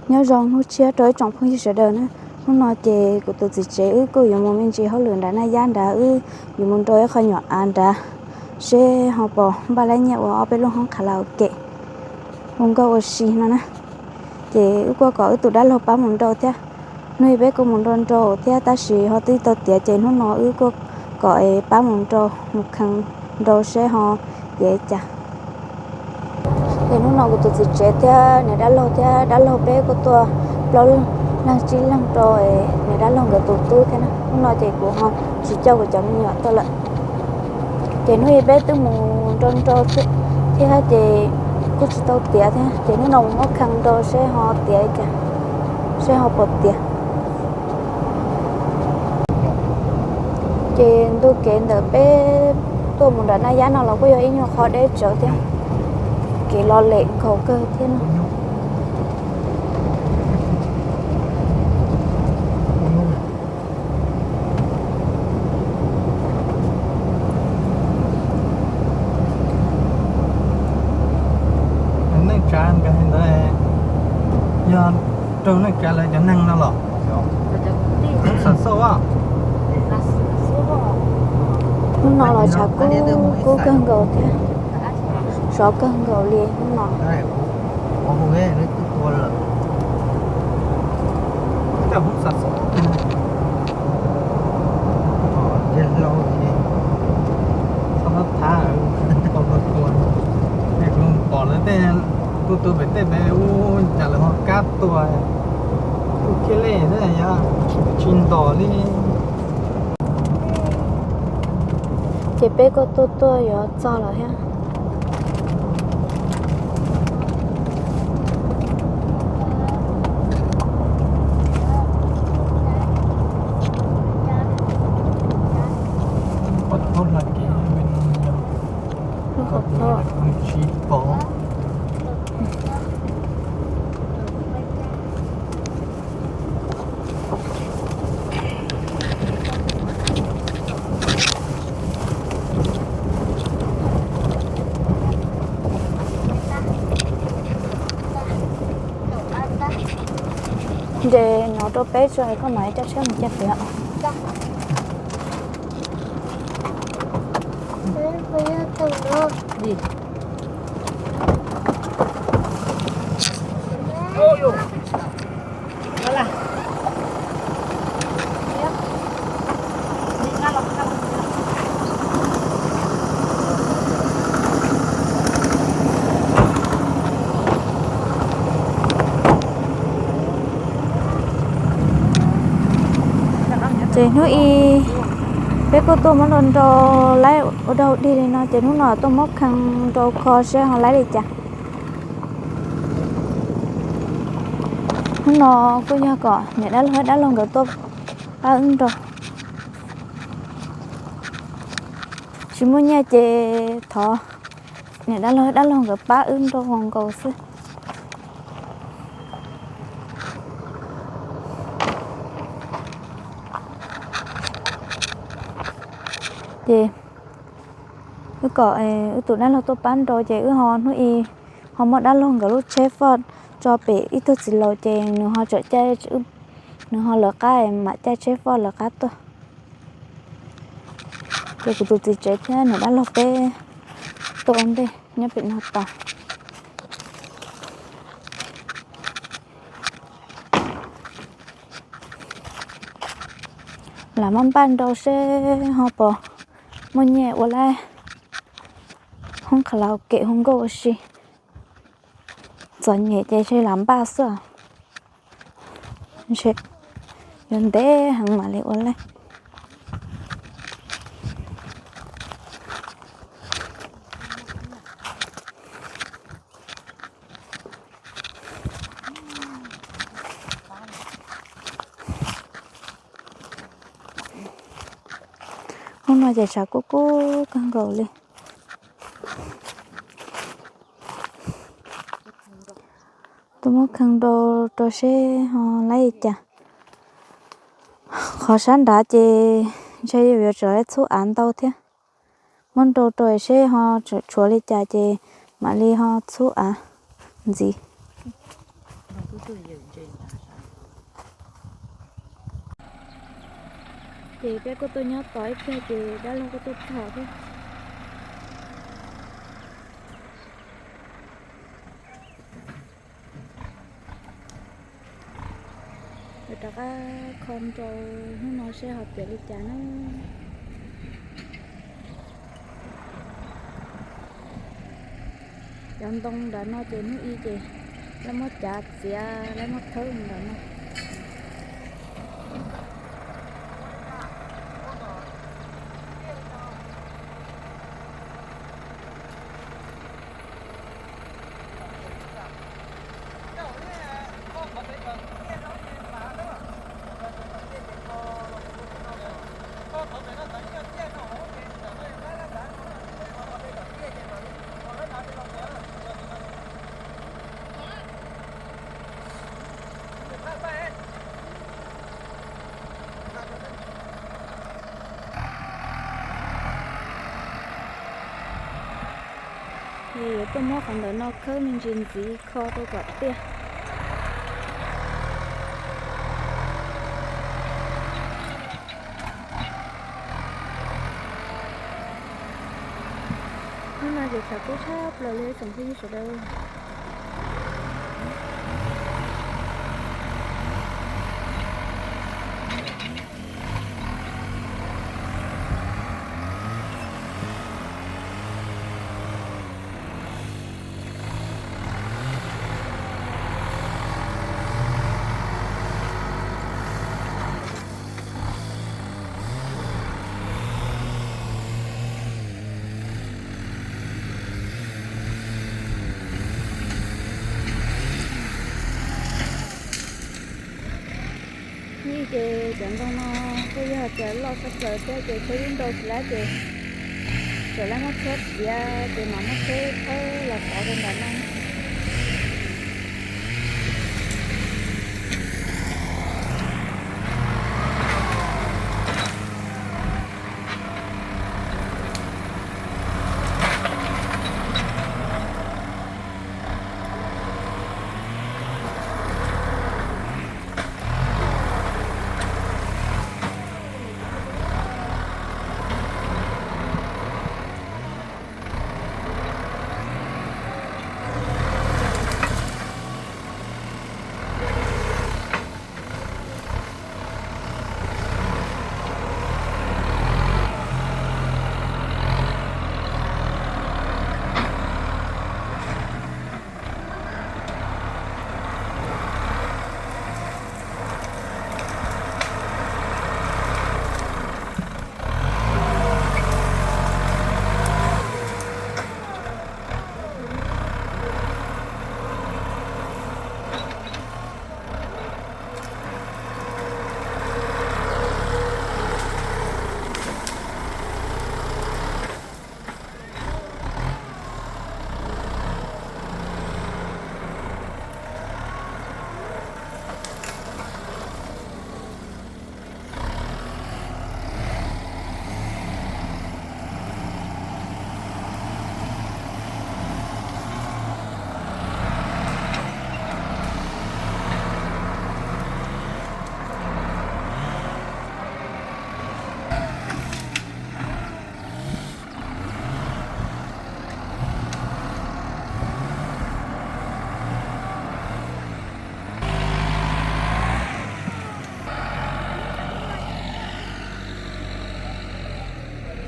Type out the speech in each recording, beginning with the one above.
Nyob zoo hnub tshiab rau ib tsoom phooj ywg sawv daws na. Hnub no ces kuv tus txiv tsev wb kuj yuav mus me ntsis hauj lwm nrad na, yab nrad wb yuav mus nrau ib qho nyuam av nrad seb ho puas npaj lab nyiaj ua ob peb lub hoob karaoke ua nkauj ua si no na. Ces wb kuj kom wb tus dab laug pab mus nrau thiab. Hnub ib peb kuj mus nrau nrau thiab tab sis ho twb tau tiav ces hnub no wb kuj kom pab mus nrau, mus kheev nrau seb ho tiav cas. Ces hnub no kuv tus txiv tsev thiab niam dab laug thiab dab laug peb kuj tuaj plaub leeg tsib leeg rau niam dab laug nkawd tus tub thiab na. Hnub no ces kuv ho tsis coj kuv cov me nyuam tuaj lawm. Ces hnub ib peb twb mus nrau nrau thiab ces kuj tsis tau tiav thiab. Ces hnub no kuv muab kheev nrau seb ho tiav cas, seb ho puas tiav. Ces ntu kev ntawm peb tuaj mus nram Naj Yab no los kuj yog ib nyuag qhov deb tsawv thiab, kev los lem nkaus kawg thiab no. Neej tsa nkawd hais ntawd yog raug neej tsa lawv cov neeg no los? Xam xauj a. Hnub no los tshav kub kub kawg nkaus thiab, sov kawg nkaus li hnub no. Pom lawv tej, tu tu pem tej pem ub cas lawv ho kab tua, tu kiag li, yog tsis ntos li. Ces peb kuj tuaj tuaj yuav txog lawm thiab. Qhov tod, qhov tod tsis pom. Ces no rau peb tso, koj mam li coj tsheb mus cia tiav. Ces hnub ib peb kuj tuaj muab nrau nrau laib ua dog dig li no, ces hnub no tuaj muab kheev nrau kho seb ho laib li cas. Hnub no kuj yog kom niam dab laug dab laug nkawd tuaj pab wb nrau. Tsis muaj nyiaj ces thov niam dab laug dab laug nkawd pab wb nrau nkaus xwb. Ces wb kom wb tus dab laug tuaj pab nrau ces wb ho hnub ib ho muab dab laug nkawd lub tsheb foj tso pem ib tug txiv laus ces nws ho tseem caij, nws ho lawv qab mam caij tsheb foj lawv qab tuaj. Ces kuv tus txiv tsev thiab niam dab laug peb tuaj ua ntej nyob pem no tos. Lam maj npaj nrau seb ho puas muaj nyiaj ua laib hoob karaoke hu nkauj ua si. Txom nyem ces ntshe lam npaj xwb, ntshe yuav ntev heev mam li ua laib. Hnub no ces tshav kub kub kawg nkaus li. Tuaj muab kheev nrau rau seb ho laib li cas. Qhov sab nrad ces ntshe yuav tsum laib txhub av ntau thiab. Muab nrau rau seb ho tshuav li cas ces mam li ho txhub av ntxiv. Tuaj tuaj yawm ntses ntawd. Ces peb kuj tuaj nyob tos ib pliag ces dab laug kuj tuaj txog thiab. Yuav rov qab kho nrau hnub no seb ho piam li cas na. Cov ntoo nram no ces hnub ib ces lawv muab cav txiav, lawv muab thawb nram no. Ces yuav tuaj muab qhov ntawm no khawb me ntsis ntxiv kho rau kom tiaj. Hnub no ces tshav kub tshaj plaws li ib tsoom phooj ywg sawv daws. Ib ces cov ntoo no kuj yog tias loj tshaj plaws thiab ces tshuav ib ntau tsis lab ces txawm lawv muab tshuab txiav ces mam muab tsheb thawb los tov rau ntawm no.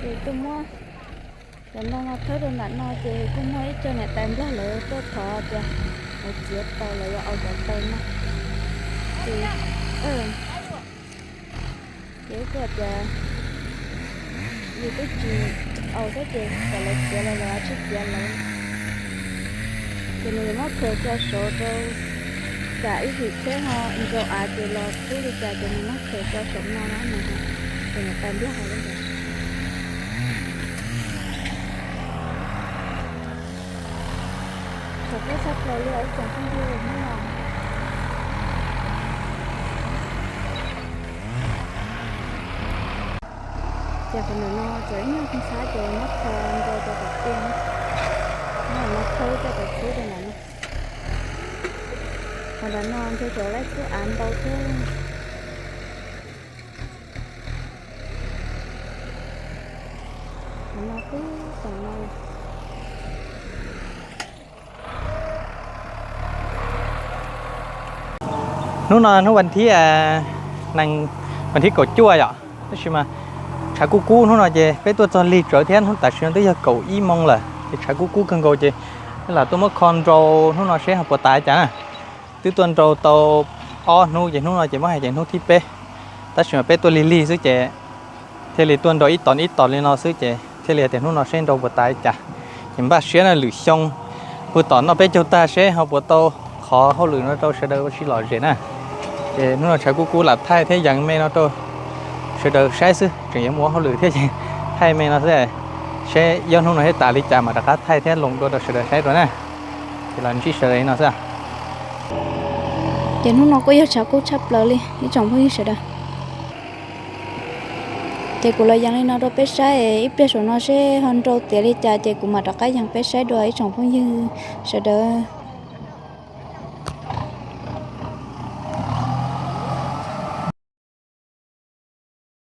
Ces tuaj muab cov ntoo no thawb rau ntawm no ces kuj muaj ib co niam tais Nplog lawv tuaj thov tias lawv txiav taws, lawv yuav aus cov taws no. Ces, ces kuj tias yus twb tsis aus thiab ces kom lawv txiav los lawv tsis txiav lawv. Ces nws yuav muab khaws tso saud rau tsam ib hwm tsheb ho nrau av ces los kub li cas ces nws muab khaws tso saum no na no. Ces niam tais Nplog hais li ntawd. Tshav kub tshaj plaws li os ib tsoom phooj ywg hnub no. Ces qhov ntawm no cov ib nyuag ntxhab ces muab kho nrau rau tom tiaj, muab no thawb coj tos tsheb rau ntawm no. Qhov ntawm no ntshe tseem laib kuj av ntau thiab. Qhov no twb tom no. Hnub no hnub vas thib, nees, vas thib kaum cuaj yom, tab sis mas tshav kub kub hnub no ces peb tuaj txog lig tsawv thiab, hnub tam sim no twb yog kaum ib moos lawm ces tshav kub kub kawg nkaus ces lam tuaj muab kho nrau hnub no seb ho puas tas cas na. Twb tuaj nrau tau ob hnub ces hnub no ces muab hais tias hnub thib peb, tab sis mas peb tuaj lig lig xwb ces thiaj li tuaj nrau ib tos ib tos li no xwb ces thiaj li hais tias hnub no seb nrau puas tas li cas. Ces npaj siab na, lwm xyoo puag tom noj peb caug tag seb ho puas tau qhov hauj lwm no rau sawv daws ua si lom zem na. Ces hnub no tshav kub kub lam thaij thiab yees me no rau sawv daws saib xwb, tseem yuav mus ua hauj lwm thiab ces thaij me no xwb, seb ib ob hnub no thiaj tas li cas mam rov qab thaij thiab loos dua rau sawv daws saib dua na. Ces los ntsib sawv daws li no xwb. Ces hnub no kuj yog tshav kub tshaj plaws li ib tsoom phooj ywg sawv daws. Ces kuv los yees li no rau peb saib, ib pliag saum no seb ho nrau tiav li cas ces kuv mam rov qab yees peb saib dua ib tsoom phooj ywg sawv daws.